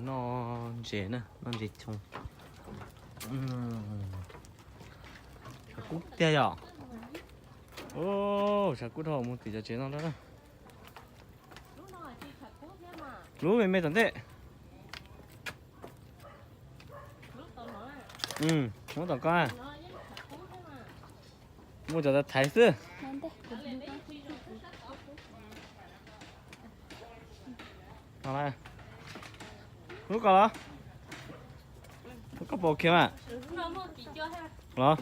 Noj ntses na, noj ntses choo. Tshav kub tiag yom. Tshav kub dhau mus tim cov tsev no na. Lub me me tom ntej. Lub tom ko. Muaj cov thaiv xwb. Lub ko los? Lub ko pom khiav mas. Los.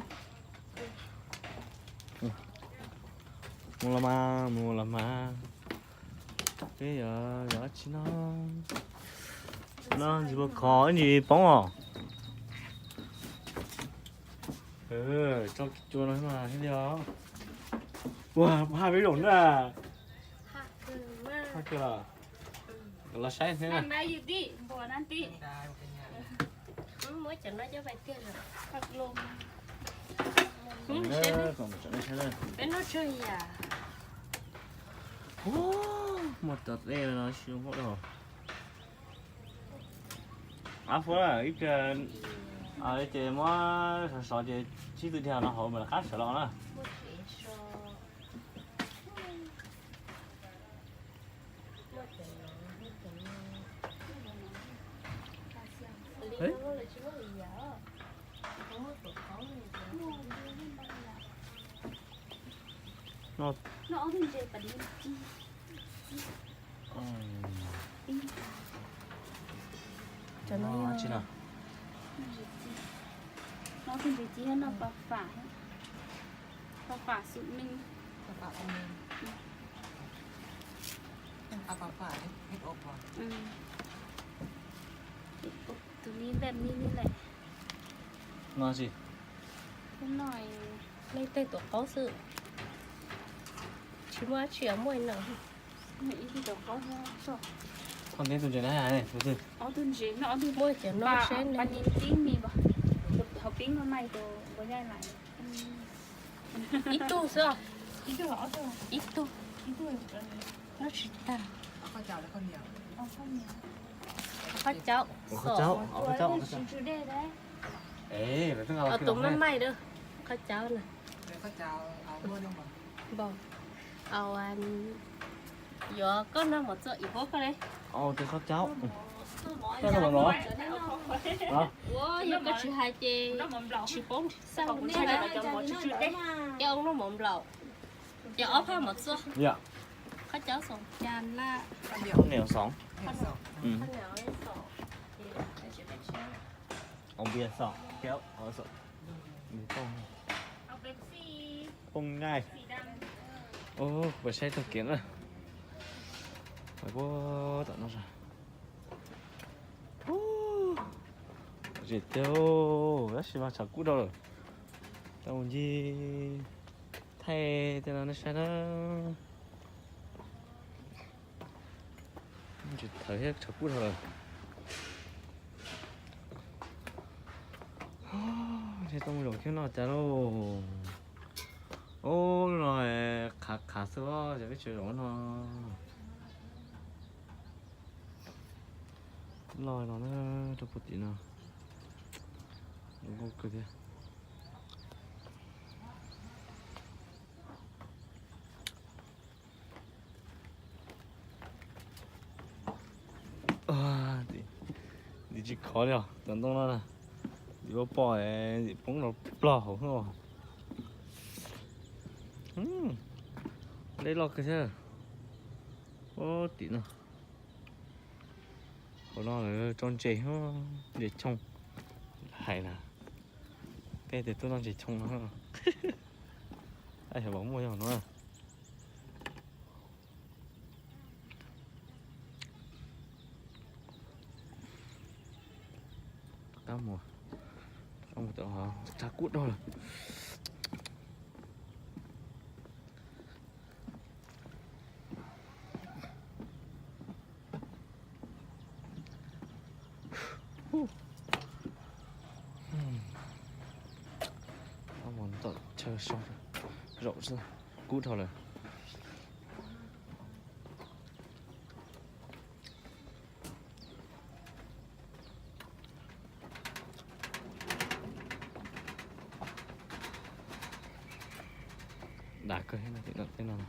Mus los mas, mus los mas. Peb yog, yog dab tsi no? No ntsis ua khov ib ntsis poob os. Tso cua no mas thiaj li os. Ua, haj peb zaum na. Haj kawg los. Los saib thiab na. Peb noj tsawg yam. Muaj tau dej no tsis zoo nkauj dhau. Ab, fuab ib pliag ces muab sov sov ces tsib tw dhia no hauv mas lawv qab sawv los na. Cov no, no tus ntses txiv no, pas fam, pas fam xum me. Tus me npaj me li lawm. No tsis, leej twg tuav qaub xwb. Tsis muaj dab tsi, muaj ib no. Koj nteb tus ntses na, tus twg? Ob tug ntses no, ob tug muaj cov no seb ne. Ib tug xwb. Ib tug, ib tug. No tsis tag. Qhov caub, qhov caub, tus maj maij na, qhov caub na. Npau, au, yuav koj noj mov txuas ib pob koj le. Qhov caub. Ua, yog koj tsis hais ces tsis poob xaj ne. Ces noj mov nplaum, ces ob phaj mov txuas. Qhov caub xoom cas laj. Cob niam xoom. Ua npias xoom, kéo xoom. Poob nai. Ua, kuv saib tag kiag na. Puag tom no. Zem tiag, tab sis mas tshav kub dhau lawm. Tau mus ncig thaij tej no nej saib na. Tsis thawv thiab, tshav kub dhau lawm. Thiaj tau mus zaum kiag no cas lauj. Ub, no qhav qhav xwb os, cov peb tsev zaum no. Loj no na, rau puag tim no. Zoo nkauj kawg thiab. Ntim tsis khov li os, cov ntoo no na. Ntim pom pom, ntim poob los plog hauv. Dej loj kawg thiab. Puag tim no. Hauv no lawv tso ntses, ntses choo. Hais na, peb tias tuaj noj ntses choo no. Yog muaj yog no. Qab mus, qab mus, tshav kub dhau lawm. Qab mus tom chaw so zaum xwb, kub dhau lawm. Kawg thiab no, tej no na.